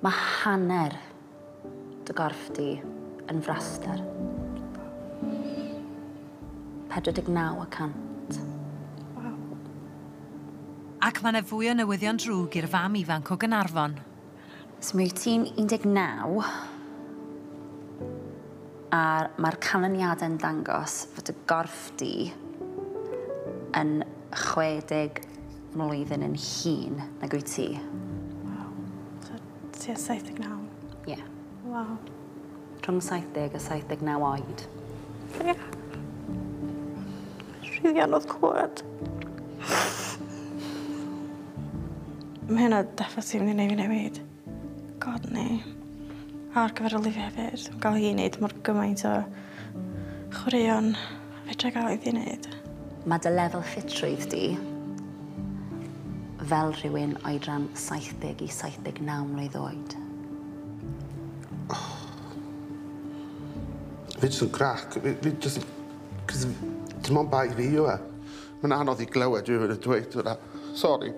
Mae hanner dy gorff di yn fraster. 49%. Waw. Ac mae 'na fwy o newyddion drwg i'r fam ifanc o Gaernarfon. So mi wyt ti'n 19 a mae'r canlyniadau'n dangos fod y gorff di yn 60 mlwyddyn yn hŷn nag wyt ti. Waw. So tua 79. Ie. Yeah. Waw. Rhwng 70 a 79 oed. Ie. Rili anodd clywed. Mae hynna definitely mynd i neud fi newid. God ni. A ar gyfer Olivia hefyd. Gael hi wneud mor gymaint o chwaraeon fedra gael iddi wneud. Mae dy lefel ffitrwydd di fel rhywun oedran 70 i 79 mlwydd oed. Fi jyst yn grac. Fi jyst yn... Cos dim ond bai fi yw e. Mae'n anodd i glywed rhywun yn dweud hwnna. Sori.